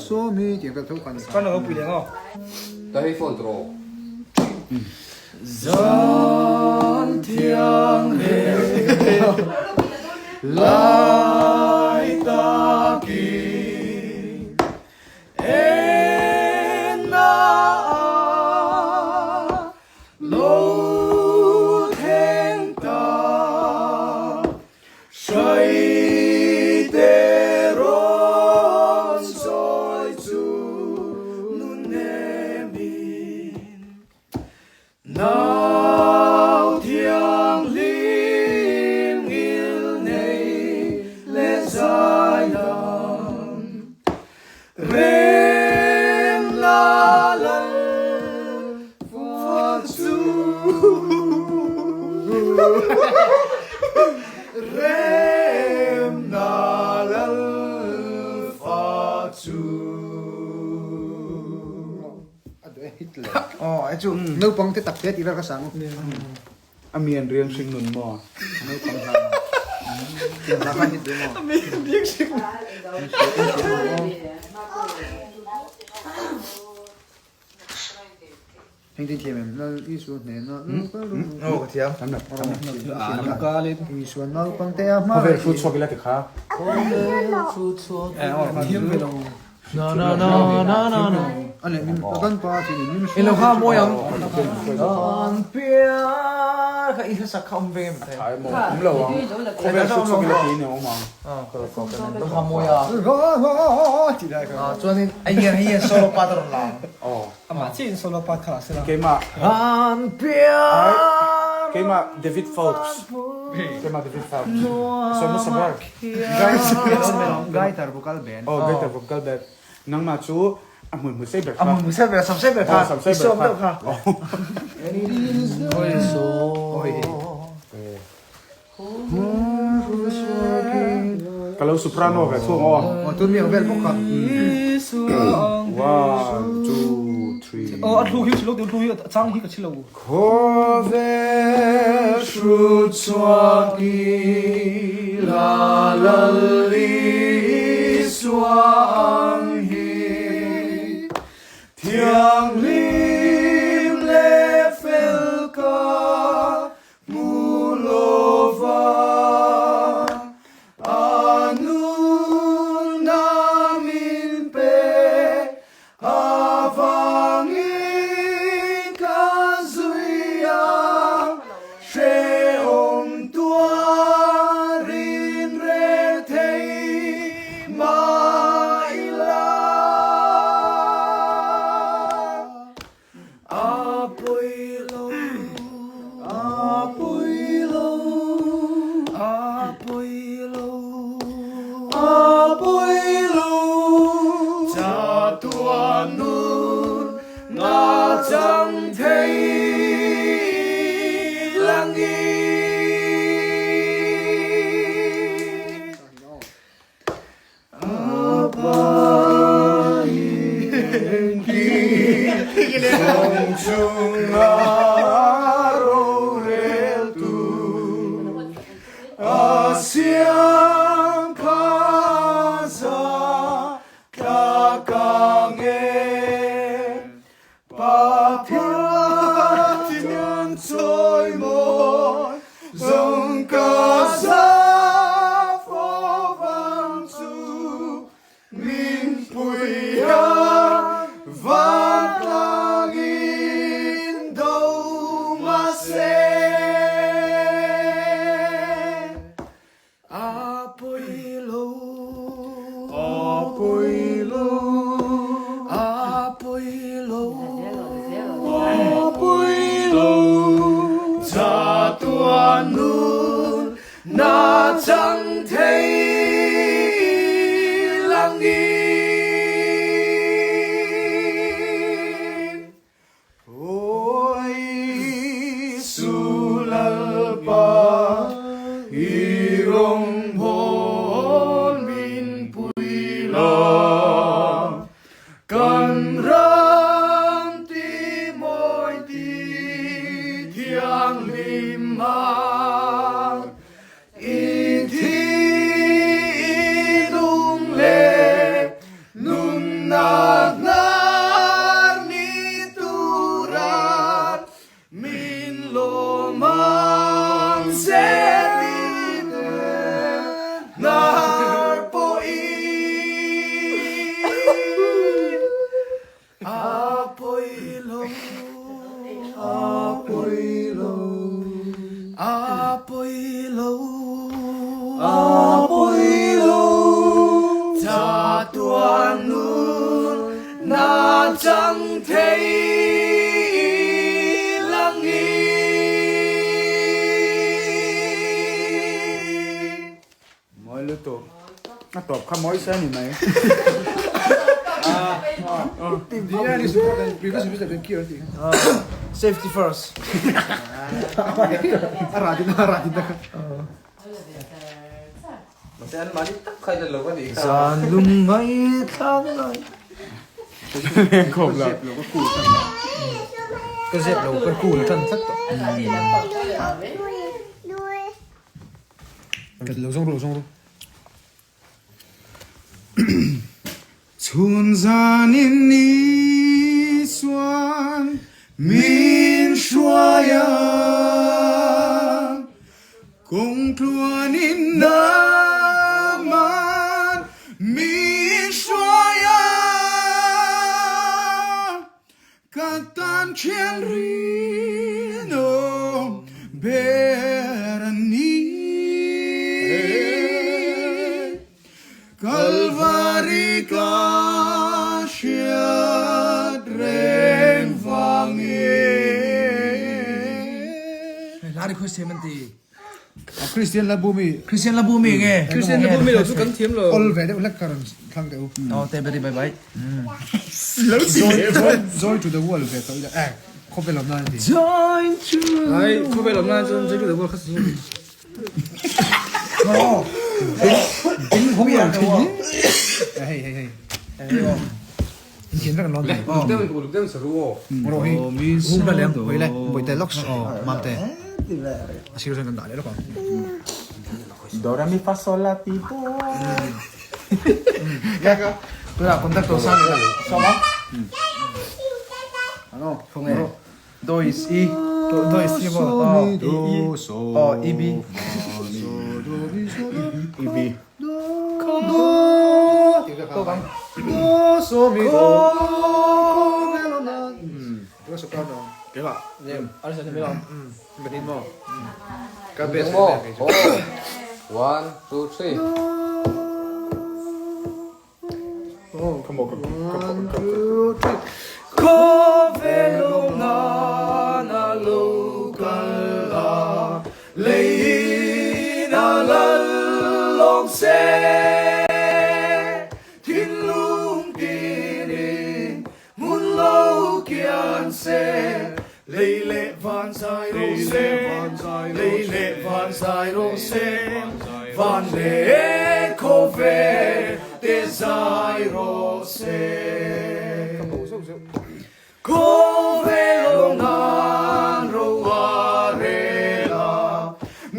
Malsawmi tih ang vel tho kha a ni. Soprano lo pui leh ang aw. Ta hei phone tawh rawh. Zan thiang leh lai takin enna lo thleng ta Hrai te rawn sawi chu nun nemin Nau thianghlim ngil nei leh zai lam Rem la lal fa chu Rem na lal fa chu. Naupang te tak te tih vel ka sang. A mi an riang hring nun maw? Naupang hla Tiang hla khan hit duh maw? A mi an riang hring nun. Heng tin thiam em? Lal Isua hnena lo kal ru. Aw ka thiam. Tam Lu ka le. Isua naupang te a hma. Khawvel thu chhuak ila ti kha. Khawvel thu chhuak ila. Thiam ve lo. Na na na na na na. A leh min kan pa chi ni min Ilo kha mawi ang. An piar kha i hlasak kha awm ve em thei. Ai mo awm lo ang. Khawvel thu chhuak ila ti ni awm ang. Lo kha mawi a. Ti lai kha. Chuanin a hian hei hian solo part a rawn la ang. Aw. Amah chiah in solo part kha la sela. Keimah. An piar. Keimah David Phelps. Keimah David Phelps. Sawi hmasa ber. Guitar vocal band. Aw guitar vocal band. Nangmah chu a hmui hmui sei ber kha. A hmui hmui sei ber, sam sei ber kha. Aw sam sei ber kha. I sawm deuh kha. Ka lo soprano ve thung aw. Aw tun mi ang vel bawk kha. One, two, three. Aw a thlu hi chilo tih thlu hi a chang hi ka chilo. Khawvel hrut chhuak i la lal Isua ang hi Thianghlim leh fel ka Hmu lova a nunna min pe avangin ka zui a hrehawm tuarin reh thei mah ila. A pawi lo, a pawi lo, a pawi lo, a pawi lo. Chatuan nun na chang thei langin. A tawp kha mawi se a ni mai. Safety first. Mahse an mahni tak kha ila lo a nih kha. Zan lungngai thlang lai. Khawp la. Ka zep lo ka cool tan tlat tawh. Lo zawng ru, lo zawng ru. Chhun zanin ni chuan min hruai a, kawng tluanin nangman min hruai a, ka tan thian rinawm ber a ni. Kalvari ka hriat reng vangin. Hla request thiam an ti. Christian la bumi. Christian la bumi nge. Christian la bumi lo chu kan thiam lo. Ol ve deuh hlek ka rawn thlang teh u. Oh te beri bye bye. Join to the world ve tawh ila eh khawvel awm nan a ti. Join to. Ai khawvel awm nan chuan join to the world kha chu. Ding hawng lo thin hi. Hei hei hei. Inthian vek an lawn thei. Uluk deuh uluk deuh sa ru aw. Ro hi hung la leng pui le pui te lawk aw mam te. A sir chuan kan dah leh lawk ang. Do re mi fa sol la ti do. Tunah contact tawh sang ila. Sawma. Ano? Khawnge. Do is E. Do is E maw? Aw E E. Aw E B. E B. One, two, three. Khawvel awm nan a lo kal a, leiin a lal lawm se. Thinlung tinin hmun lo kian se, lei leh van zai rawh se, lei leh van zai rawh se, van leh khawvel te zai rawh se. Khawvel awm nan ro a rel a,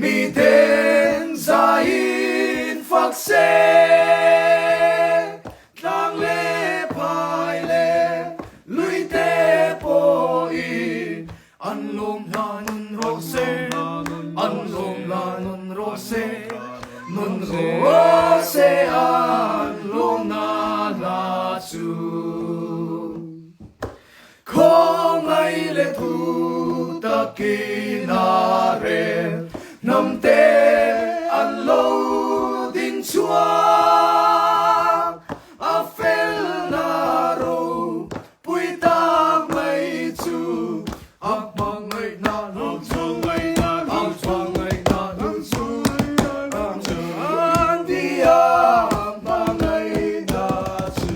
miten zaiin fak se. Tlang leh phai leh lui te pawhin an lawm hla nun rawh se, an lawm hla nun rawh se, nun rawh se an lawmna hla chu. Khawngaih leh thu takin a rel hnam te an lo ding chhuak a felna ro pui tak mai chu a hmangaihna lo chu a hmangaihna lo chu an ti a hmangaihna chu.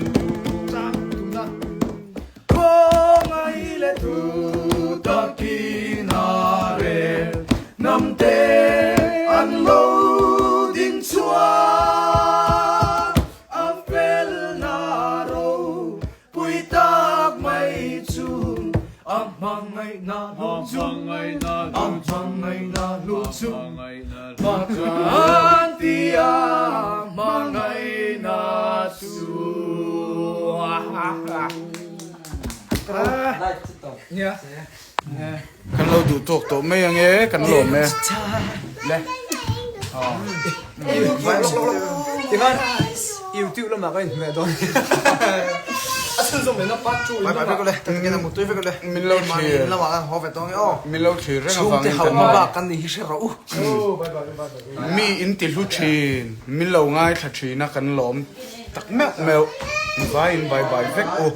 Khawngaih leh thu takin a rel hnam te an lo ding chhuak a felna ro pui tak mai chu a hmangaihna hlu chu a hmangaihna hlu chu Pathian tia hmangaihna chu. Kan lo duh tawk tawh mai ang e, kan lawm e. Le. Tikhan YouTube lamah ka inhmeh dawn. A chhunzawm lehna part 2 in Bye bye vek ule, tak takin a mutui vek ule. Min lo thlir. Mahni lamah khan haw ve tawng e aw. Min lo thlir reng avangin Chhungte kan hauh hma bak kan nih hi hre rawh u. Mi in ti hlu thin, min lo ngaithla thin a kan lawm tak meuh meuh. Vai in bye bye vek u.